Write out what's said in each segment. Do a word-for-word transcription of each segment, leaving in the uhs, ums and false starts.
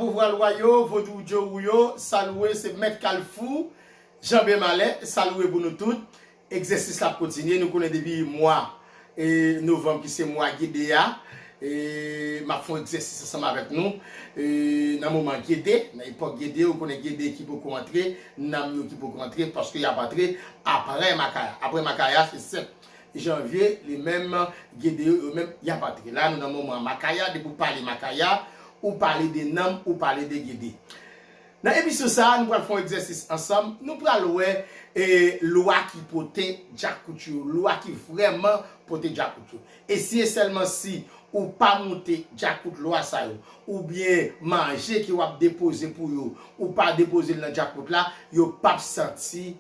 Pouvwa lwa yo, vodou djo ou yo, salouwe se mèt kalfou, Janbe Malè, salouwe pou nou tout. Egzèsis la ap kontinye, nou konnen depi mwa e, novanm ki se mwa Gede a, e, m ap fè yon egzèsis ansanm avèk nou. E, nan moman Gede, nan epòk Gede, ou konnen Gede ki poko antre, nanm yo ki poko antre, paske y ap antre apre Makaya. Apre Makaya, se sèt janvye, li menm, Gede yo, yo menm, y ap antre. La, nou nan moman Makaya, depi w pale Makaya, ou pale de nanm, ou pale de Gede. Nan emisyon sa a, nou pral fè yon egzèsis ansanm. Nou pral wè e, lwa ki pote djakout yo, lwa ki vrèman pote djakout yo. E si e sèlman si ou pa moute djakout lwa sa yo, oubyen manje ke w ap depoze pou yo, ou pa depoze l nan djakout la, yo p ap santi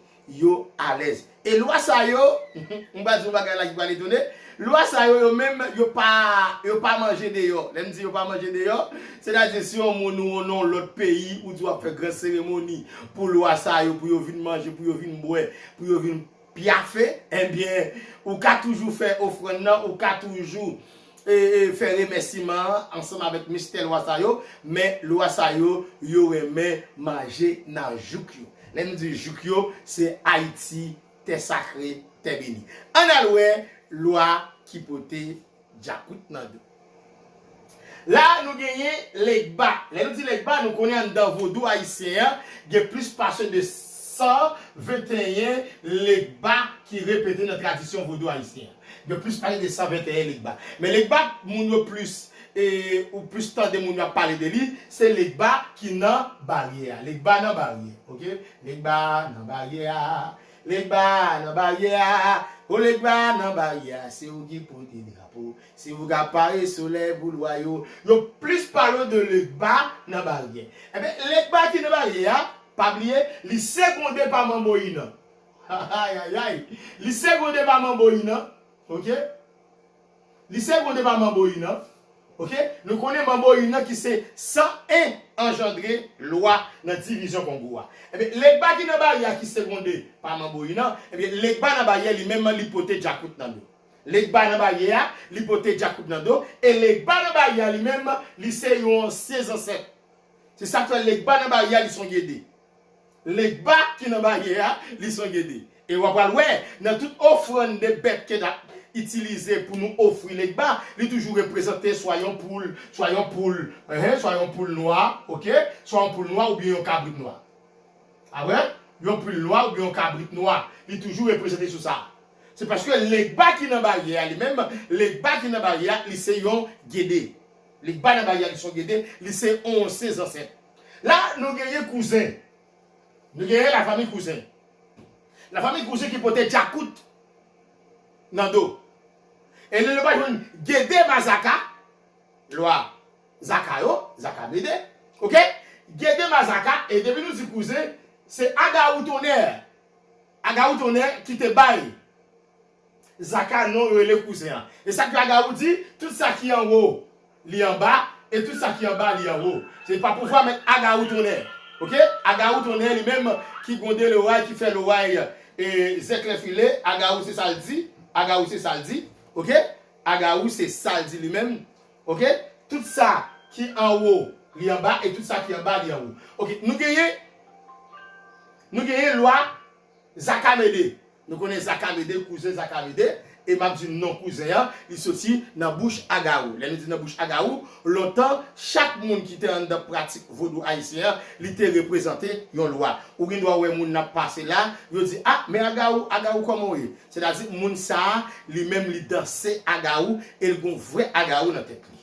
yo alèz. E lwa sa yo, m pral di yon bagay la ki pral etone, lwa sa yo, yo menm, yo pa, yo pa manje deyò. Lè m di yo pa manje deyò, sètadi si yon moun ou nan yon lòt peyi, ou di w ap fè gran seremoni pou lwa sa yo, pou yo vin manje, pou yo vin bwè, pou yo vin pyafe, ebyen, ou ka toujou fè ofrann nan, ou ka toujou e, e, fè remèsiman an ansanm avèk mistè lwa sa yo, men lwa sa yo, yo renmen manje nan jouk yo. Lè m di jouk yo, se Ayiti, tè sakre, tè beni. Ann al wè lwa ki pote djakout nan do. La, nou genyen Legba. Lè nou di Legba, nou konnen anndan vodou ayisyen an, gen plis pase de san venteyen Legba ki repete nan tradisyon vodou ayisyen an. Gen plis pase de san venteyen Legba. Men Legba moun yo plis, e, ou plis tande moun yo ap pale de li, se Legba ki nan baryè a. Legba nan baryè, oke? Legba nan baryè a. Legba nan baryè a. O Legba nan baryè a. Se ou ki pote drapo. Se ou k ap pare solèy pou lwa yo. Yo plis pale de Legba nan baryè. Ebyen, Legba ki nan baryè a, pa bliye, li segonde pa Manbo Inan. Ayayay. Li segonde pa Manbo Inan. Oke? Li segonde pa Manbo Inan. Oke? Nou konnen Manbo Inan ki se san en anjandre lwa nan divizyon Kongo a. Ebyen, Legba ki nan baryè a ki segonde pa Manbo Inan, ebyen, Legba nan baryè li menm li pote djakout nan do. Legba nan baryè a, li pote djakout nan do, e Legba nan baryè a li menm, li se yon ansyen zansèt. Se sa k fè Legba nan baryè a, li se yon Gede. Legba ki nan baryè a, li se yon Gede. E w ap pral wè, nan tout ofrann de bèt ke n ap itilize pou nou ofri Legba, li toujou reprezante swa yon poul, swa yon poul, enhen, swa yon poul nwa, oke? Swa yon poul nwa oubyen yon kabrit nwa. A wè? Yon poul nwa oubyen yon kabrit nwa. Li toujou reprezante sou sa. Se paske Legba ki nan baryè a li menm, Legba ki nan baryè a, li se yon Gede. Legba nan baryè a, li se yon Gede, li se yon ansyen zansèt. La, nou genyen Kouzen. Nou genyen lafanmi Kouzen. Lafanmi Kouzen ki pote djakout nan do. E lè nou pa jwenn Gede Mazaka, lwa Zaka yo, Zaka Mede, oke? Gede Mazaka, e depi nou di Kouzen, se Agawou Tonnè. Agawou Tonnè ki te bay Zaka non yo rele Kouzen an. E sa k fè Agawou di, tout sa ki anwo, li anba, e tout sa ki anba, li anwo. Se pa pouvwa mèt Agawou Tonnè. Oke? Agawou Tonnè li menm ki gwonde loray, ki fè loray, e, zèklè file, Agawou se sa l di, Agawou se sa l di. Oke? Agawou se sa l di li menm. Oke? Tout sa ki anwo, li anba, e tout sa ki anba, li anwo. Oke, nou genyen, nou genyen lwa Zaka Mede. Nou konnen Zaka Mede, Kouzen Zaka Mede, e m ap di non Kouzen an, li soti nan bouch Agawou. Lè nou di nan bouch Agawou, lontan, chak moun ki te anndan pratik vodou ayisyen an, li te reprezante yon lwa. Ou gen dwa wè moun nan pase la, yo di, "A, men Agawou, Agawou kòman w ye?" Sètadi, moun sa a, li menm, li danse Agawou, e l gon vrè Agawou nan tèt li.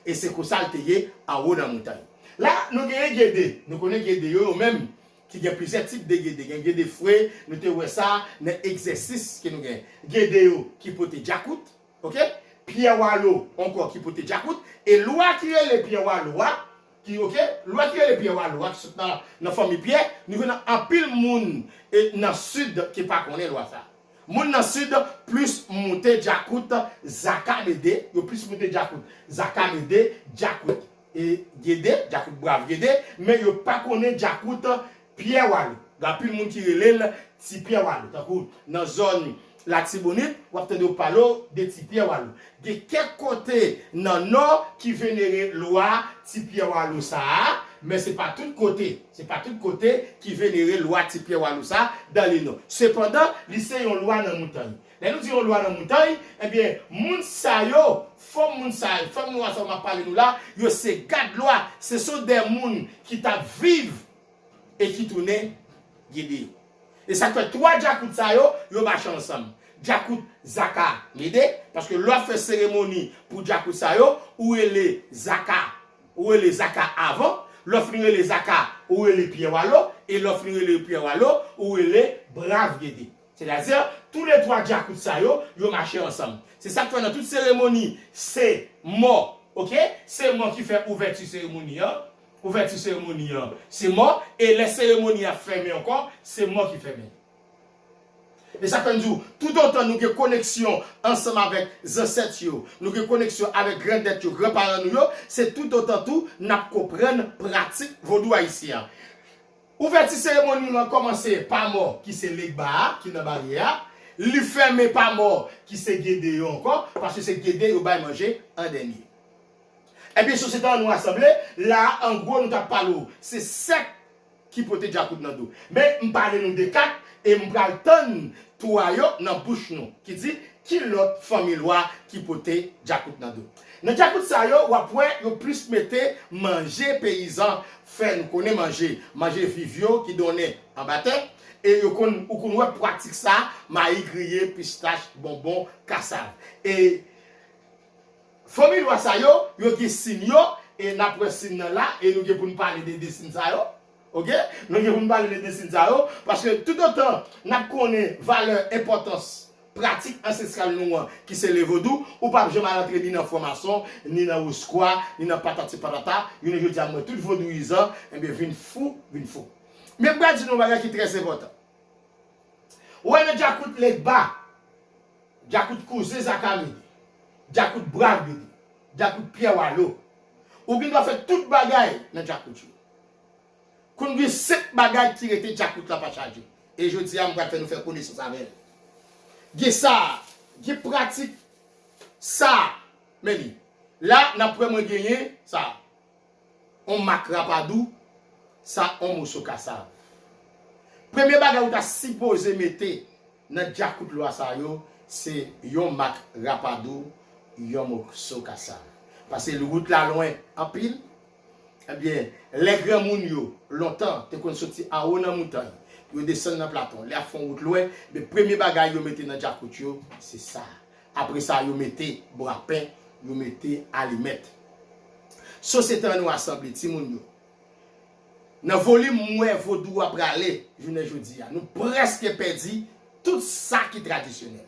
E se konsa l te ye anwo nan montay. La, nou genyen Gede. Nou konnen Gede yo, yo menm, ki gen plizyè tip de Gede. Gen Gede fre, nou te wè sa nan egzèsis ke nou gen. Gede yo ki pote djakout, oke? Pyè Walo ankò ki pote djakout. E lwa ki rele Pyè Walo a, ki, oke? Lwa ki rele Pyè Walo a, ki sot nan, nan fanmi Pyè, nou jwenn anpil moun, e, nan Sid ki pa konnen lwa sa. Moun nan Sid plis moute djakout Zaka Mede, yo plis moute djakout Zaka Mede, djakout, e, Gede, djakout Brav Gede, men yo pa konnen djakout Pyè Walo. Gen anpil moun ki rele l Ti Pyè Walo. Tankou nan zòn Latibonit, w ap tande yo pale w de Ti Pyè Walo. Gen kèk kote nan Nò ki venere lwa Ti Pyè Walo sa a, Men se pa tout kote, se pa tout kote ki venere lwa ti pyè walo sa dan le nò. Sepandan, li se yon lwa nan montay. Lè nou di yon lwa nan montay, ebyen, moun sa yo, fanm moun sa yo, fanm nwa sa yo m ap pale nou la, yo se gad lwa, se son de moun ki t ap viv e ki tounen gede yo. E sa k fè twa djakout sa yo, yo mache ansanm. Djakout zaka gede, paske lè w ap fè seremoni pou djakout sa yo, ou rele zaka, ou rele zaka avan, lè w fin rele zaka, ou rele pyè walo, e lè w fin rele pyè walo, ou rele brav gede. Sètadi, toulètwa djakout sa yo, yo mache ansanm. Se sa k fè nan tout seremoni, se mò, oke? Se mò ki fè ouvèti seremoni an. Ouvèti seremoni an, se mò. E lè seremoni an ap fèmen ankò, se mò ki fèmen. E sa k fè m di w, toutotan nou gen koneksyon ansanm avèk zansèt yo, nou gen koneksyon avèk grandèt yo, granparan nou yo, se toutotan tou n ap konprann pratik vodou ayisyen an. Ouvèti seremoni nou an kòmanse pa mò ki se Legba a, ki nan baryè a. Li fèmen pa mò ki se Gede yo ankò, paske se Gede yo bay manje an dènye. Ebyen, sosyete an nou rasanble, la a, an gwo, nou t ap pale w, se sèt ki pote djakout nan do. Men, m pale nou de kat, e m pral tann twa yo nan bouch nou, ki di, ki lòt fanmi lwa ki pote djakout nan do. Nan djakout sa yo, w ap wè yo plis mete manje peyizan fè, nou konnen manje, manje viv yo ki donnen anba tè, e yo konn, ou konn wè pratik sa, mayi griye, pistach, bonbon, kasav. E fanmi lwa sa yo, yo gen sin yo, e n ap wè sin nan la, e nou gen pou n pale de de sin sa yo. Oke? Nou gen pou n pale de de sin sa yo, paske toutotan n ap konnen valè, enpòtans pratik ansestral nou an, ki se le vodou, ou p ap janm al antre ni nan franmason, ni nan woskwa, ni nan patati patata. Jounen jodi a, m wè tout vodouyizan, ebyen, vin fou, vin fou. Men m pral di nou yon bagay ki trè enpòtan. Ou wè nan djakout Legba, djakout kouzen Zaka mete, djakout brav mete, djakout pyè walo. Ou gen dwa fè tout bagay nan djakout yo. Konn gen senk bagay ki rete djakout la pa chaje. E jodi a, m pral fè nou fè konesans avè l. Gen sa, gen pratik sa, men li. La, n ap wè mwen genyen sa. On mak rapadou, sa on moso kasav. Premye bagay ou ta sipoze mete nan djakout lwa sa yo, se yon mak rapadou, yon moso kasav. Paske wout la lwen anpil. Ebyen, lè granmoun yo, lontan, te konn soti anwo nan montay, yo desann nan platon. Lè y ap fè yon wout lwen, men premye bagay yo mete nan djakout yo, se sa. Apre sa, yo mete bwapen, yo mete alimèt. Sosyete an nou rasanble, timoun yo. Nan volim m wè vodou a prale, jounen jodi a, nou prèske pèdi tout sa ki tradisyonèl.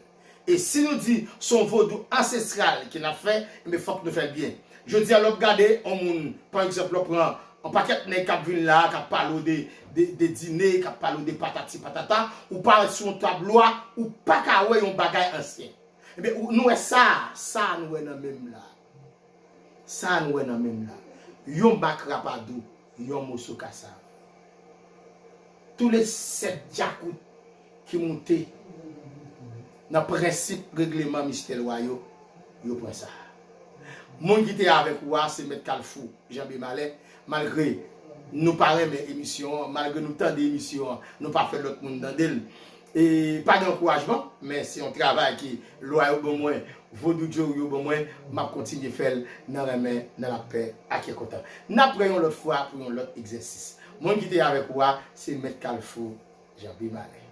E si nou di se yon vodou ansestral ke n ap fè, enben fòk nou fè l byen. Jodi a, lè w ap gade yon moun, pa egzanp, lè w pran yon pakèt nèg k ap vin la, k ap pale w de, de, de dine, k ap pale w de patati patata, ou parèt sou yon tab lwa, ou pa ka wè yon bagay ansyen. Ebyen, ou, nou wè sa, sa nou wè nan men m la. Sa nou wè nan men m la. Yon mak rapadou, yon moso kasav. Toulèsèt djakout ki moute nan prensip regleman mistè lwa yo, yo pran sa. Moun ki te avèk ou a, se Mèt Kalfou, Janbe Malè, malgre nou pa renmen emisyon an, malgre nou tande emisyon an, nou pa fè lòt moun tande l. E pa gen ankourajman, men se yon travay ke lwa yo ban mwen, vodou djo yo ban mwen, m ap kontinye fè l nan renmen, nan lapè, ak kè kontan. N ap wè yon lòt fwa pou yon lòt egzèsis. Moun ki te avèk ou a, se Mèt Kalfou, Janbe Malè.